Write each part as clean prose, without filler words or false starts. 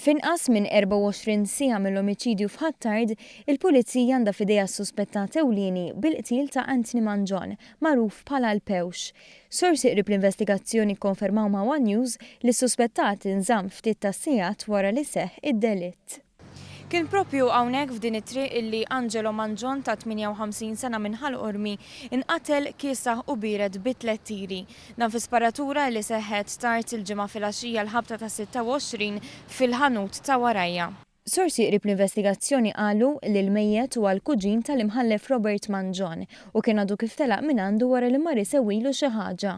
F'inqas minn 24 siegħa mill-omiċidju f'Ħ'Attard, il-Pulizija għandha f'idejha s-suspettat ewlieni bil-qtil ta' Anthony Mangion, magħruf bħala l-Pewx. Sorsi qrib l-investigazzjoni kkonfermaw ma' one News li s-suspettat inżamm ftit tas-sigħat wara li seħħ id-delitt. Kien proprju hawnhekk f'din it-triq illi Angelo Mangion ta' 58 sena minn Ħal Qormi nqatel kiesaħ u biered bi tlett tiri. Dan fi sparatura illi seħħet tard il-Ġimgħa filgħaxija l-ħabta tas-26 fil-ħanut ta' warajja. Sorsi qrib l-investigazzjoni qalu li l-mejjet huwa l-kuġin tal-Imħallef Robert Mangion u kien għadu kif telaq mingħandu wara li mar isewwilu xi ħaġa.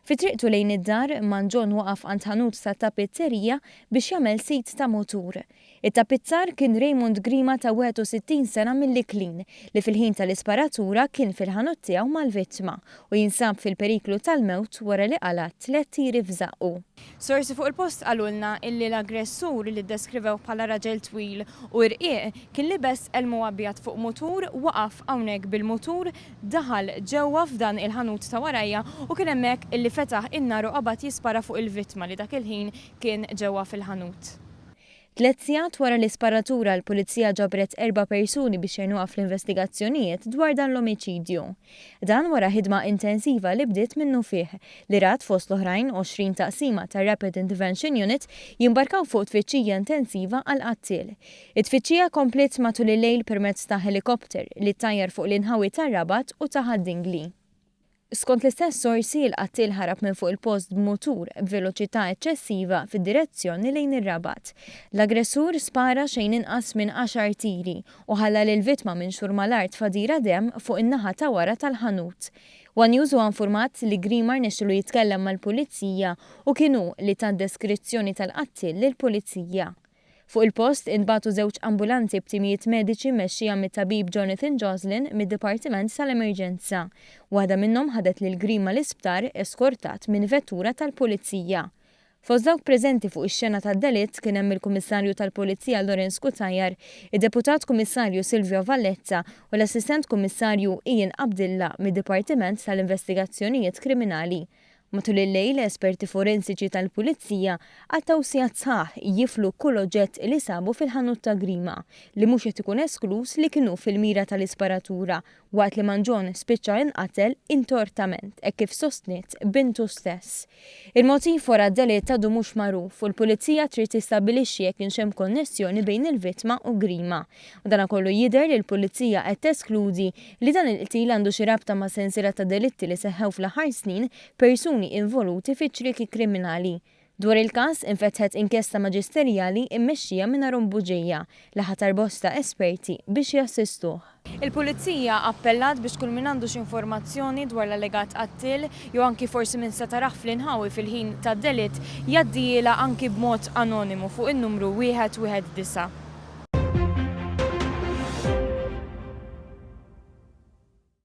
Fi triqtu lejn id-dar, Mangion waqaf għand ħanut ta' tapizzerija biex jagħmel sit ta' mutur. It-tapizzar kien Raymond Grima ta' 61 sena mill-Iklin, li fil-ħin tal-isparatura kien fil-ħanut tiegħu mal-vittma u jinsab fil-periklu tal-mewt wara li qala' tlett tiri f'żaqqu. Sorsi fuq il-post qalulna illi l-aggressur, li ddeskrivewh bħala raġel twil u irqiq, kien libes elmu abjad fuq mutur, waqaf hawnhekk bil-mutur, daħal ġewwa f'dan il-ħanut ta' warajja u kien hemmhekk illi fetaħ in-nar u qabad jispara fuq il-vittma li dak il-ħin kien ġewwa fil-ħanut. Tlett sigħat wara l-isparatura l-Pulizija ġabret erba' persuni biex jgħinuha fl-investigazzjonijiet dwar dan l-omiċidju. Dan wara ħidma intensiva li bdiet minnufih, li rat fost l-oħrajn 20 taqsima tar-Rapid Intervention Unit jimbarkaw fuq tfittxija intensiva għall-qattiel. It-tfittxija kompliet matul il-lejl permezz ta' ħelikopter li ttajjar fuq l-inħawi tar-Rabat u ta' Ħad-Dingli. Skont l-istess sorsi, il-qattiel ħarab minn fuq il-post b'mutur b'veloċità eċċessiva fid-direzzjoni lejn ir-Rabat. L-aggressur spara xejn inqas minn għaxar tiri u ħalla lill-vittma minxur mal-art f'għadira demm fuq in-naħa ta' wara tal-ħanut. One News huwa infurmat li Grima rnexxielu jitkellem mal-Pulizija u kien hu li ta deskrizzjoni tal-qattiel lill-Pulizija. Fuq il-post intbagħtu żewġ ambulanzi b'timijiet mediċi mmexxija mit-tabib Jonathan Joslin mid-Dipartiment tal-Emerġenza. Waħda minnhom ħadet lil Grima l-isptar eskortat minn vettura tal-Pulizija. Fost dawk preżenti fuq ix-xena tad-delitt kien hemm il-Kummissarju tal-Pulizija Lawrence Cutajar, id-Deputat Kummissarju Silvio Valletta u l-Assistent Kummissarju Ian Abdilla mid-Dipartiment tal-Investigazzjonijiet Kriminali. Matul il-lejl, esperti forensiċi tal-Pulizija qattgħu sigħat sħaħ jiflu kull oġġett li sabu fil-ħanut ta' Grima, li mhux qed ikun eskluż li kien hu fil-mira tal-isparatura waqt li Mangion spiċċa inqatel intortament hekk kif sostniet bintu stess. Il-motiv wara d-delitt għadu mhux magħruf u l-Pulizija trid tistabbilixxi jekk kienx hemm konnessjoni bejn il-vittma u Grima. Madankollu jidher li l-Pulizija qed teskludi li dan il-qtil għandu xi rabta ma' sensiela ta' delitti li seħħew fl-aħħar snin b'persuni involuti fi ċrieki kriminali. Dwar il-każ infetħet inkjesta maġisterjali mmexxija minn Aaron Bugeja li ħatar bosta esperti biex jassistuh. Il-Pulizija appellat biex kull min għandu xi informazzjoni dwar l-allegat qattiel jew anki forsi min seta' rah fl-inħawi fil-ħin tad-delitt jgħaddihielha anki b'mod anonimu fuq in-numru 119.